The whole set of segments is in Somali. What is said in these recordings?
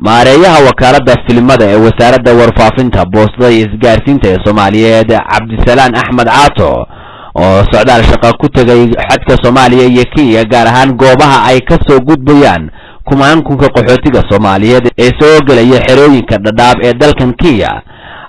Maareeyaha wakaaladda filimada ee Wasaaradda Warfaafinta, Boostada iyo Isgaarsiinta ee Soomaaliyeed, Cabdisalaan Axmed Caato, oo socdaal shaqa ku tegay xadka Soomaaliya iyo Kenya, gaar ahaan goobaha ay ka soo gudbayaan kumaankunka qaxootiga Soomaaliyeed ee soo gelaya xerooyinka Dhadhaab ee dalkan Kenya,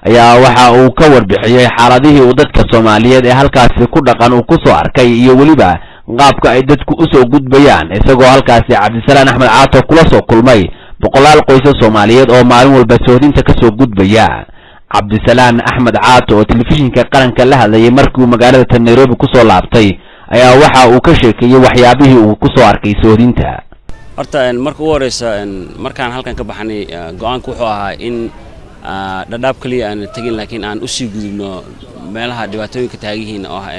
ayaa waxa uu ka warbixiyey xaaladihii uu dadka Soomaaliyeed ee halkaasi ku dhaqan uu ku soo arkay iyo weliba qaabka ay dadku usoo gudbayaan, isagoo halkaasi Cabdisalaan Axmed Caato kula soo kulmay boqolaal qoysas Soomaaliyeed oo maalin walba sohdinta kasoo gudbaya. Cabdisalaan Axmed Caato oo Telefishinka Qaranka la hadlayay markii uu magaalada tan Nairobi kusoo laabtay ayaa waxa uu ka sheekeeyey waxyaabihii uu kusoo arkay sohdinta. Horta marka ugu horeysa, markaan halkan ka baxnay, go'aanku wuxuu ahaa in Dhadhaab kaliya aan tegin, laakiin aan usii gudubno meelaha dhibaatooyinka taagihiin oo ah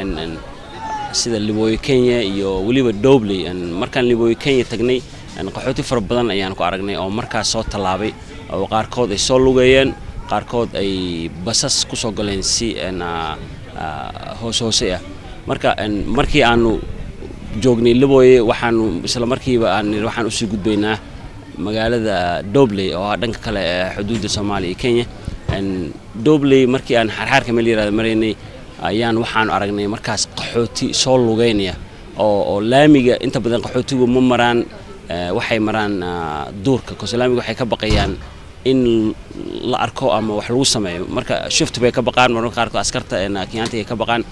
sida Libooyo, Kenya iyo weliba Dobley. Markaan Libooyo, Kenya tagnay, qaxooti fara badan ayaan ku aragnay oo markaas soo tallaabay, oo qaarkood ay soo lugeeyeen, qaarkood ay basas ku soo galeen si hoose hoose ah. Marka markii aanu joognay Libooye, waxaanu isla markiiba aan waxaan usii gudbaynaa magaalada Dobley oo ah dhanka kale ee xuduudda Soomaaliya iyo Kenya. Dobley markii aan xarxaarka meel yirahda maraynay ayaan waxaanu aragnay markaas qaxooti soo lugeynaya oo laamiga. Inta badan qaxootigu ma maraan, waxay maraan duurka kose. Laamiga waxay ka baqayaan in la arko ama wax lagu sameeyo, marka shift bay ka baqaan, mararka qaarkood askarta Kenyaantiga ay ka baqaan.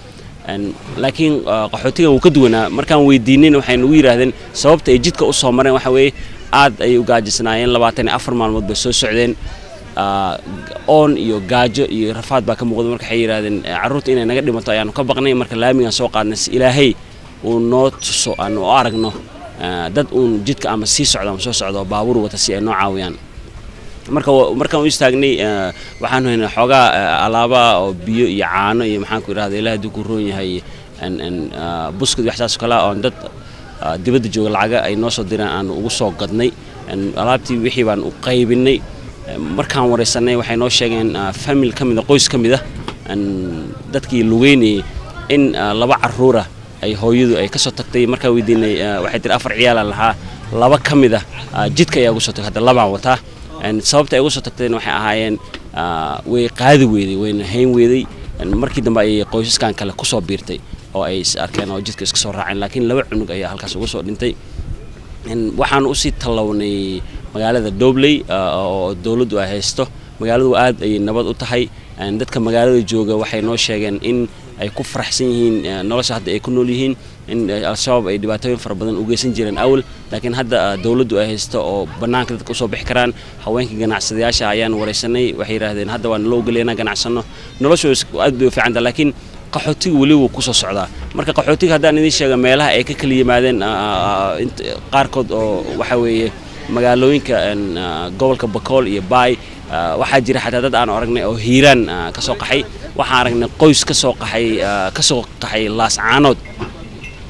Laakiin qaxootigan wuu ka duwanaa. Markaan weydiinayna, waxay nagu yidhaahdeen sababta ay jidka u soo mareen waxa weeye aad ayay u gaajisnaayeen, 24 maalmood bay soo socdeen, oon iyo gaajo iyo rafaad baa ka muuqda. Marka waxay yidhahdeen carruurta inay naga dhimato ayaanu ka baqnay, marka laamigaan soo qaadnay si Ilaahay uu noo tuso aanu u aragno dad uun jidka ama sii socda ama soo socda oo baabuur wata si ay noo caawiyaan. Marka markaan u istaagnay, waxaanu haynay xoogaa alaaba oo biyo iyo caano iyo, maxaan ku idhahda, Ilaah hadduu ku roon yahay, buskud wax saas oo kale ah oon dad dibadda jooga lacaga ay noo soo direen aanu ugu soo gadnay. Alaabtii wixii baan u qaybinay. Markaan waraysanay, waxay noo sheegeen family ka mid a, qoys ka mid ah dadkii lugeynayay, in laba carruura ay hooyadu ay ka soo tagtay. Markaan weydiinay, waxay tiri afar ciyaalaan lahaa, laba ka mid ah jidka ayaa ugu soo tagtay, hadda labaan wataa. Sababta ay ugu soo tagtayna waxay ahaayeen way qaadi weyday, wayna hayn weyday. Markii dambe ayay qoysaskan kale kusoo biirtay oo ay is arkeen oo jidka iska soo raaceen, laakiin laba cunug ayaa halkaas uga soo dhintay. Waxaan usii tallawnay magaalada Dobley oo dowladdu ay haysto. Magaaladu aad ayay nabad u tahay. Dadka magaalada jooga waxay noo sheegeen in ay ku faraxsan yihiin nolosha hadda ay ku nool yihiin, in Al-Shabaab ay dhibaatooyin fara badan u geysan jireen awal, laakiin hadda dowladdu ay haysto oo bannaanka dadka usoo bixi karaan. Haweenka ganacsadayaasha ayaan waraysanay, waxay yidhaahdeen hadda waa naloo ogolaya inaan ganacsano, noloshu aad bay u fiicanta. Laakiin qaxootiga weli wuu kusoo socdaa. Marka qaxootiga haddaan idiin sheega meelaha ay ka kala yimaadeen, qaarkood oo waxa weeye magaalooyinka gobolka Bakool iyo Baay. Waxaa jira xataa dad aan aragnay oo Hiiraan ka soo qaxay. Waxaan aragnay qoys ka soo qaxay Laascaanood.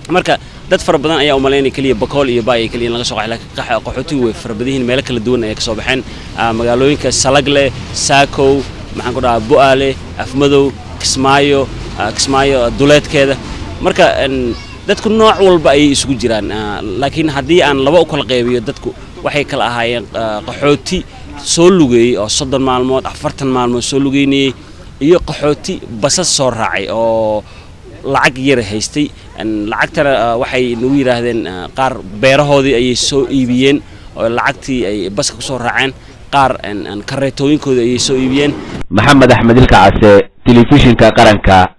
Marka dad fara badan ayaa umalaynaya keliya Bakool iyo Baay keliya in laga soo qaxay, laakiin qaxootigu way fara badan yihiin, meelo kala duwan ayay ka soo baxeen: magaalooyinka Salagle, Saakow, maxaan ku dhahaa, Bu'aale, Afmadow, Kismaayo, Kismaayo duleedkeeda. Marka dadku nooc walba ayay isugu jiraan, laakiin haddii aan laba u kala qaybiyo, dadku waxay kala ahaayeen qaxooti soo lugeeyey oo 30 maalmood, 40 maalmood soo lugeynayey, iyo qaxooti basas soo raacay oo lacag yar haystay. Lacagtana waxay nagu yidhaahdeen qaar beerahoodii ayay soo iibiyeen oo lacagtii ay baska kusoo raaceen, qaar kareetooyinkoodii ayay soo iibiyeen. Maxamed Axmed Ilkacase, Telefishinka Qaranka.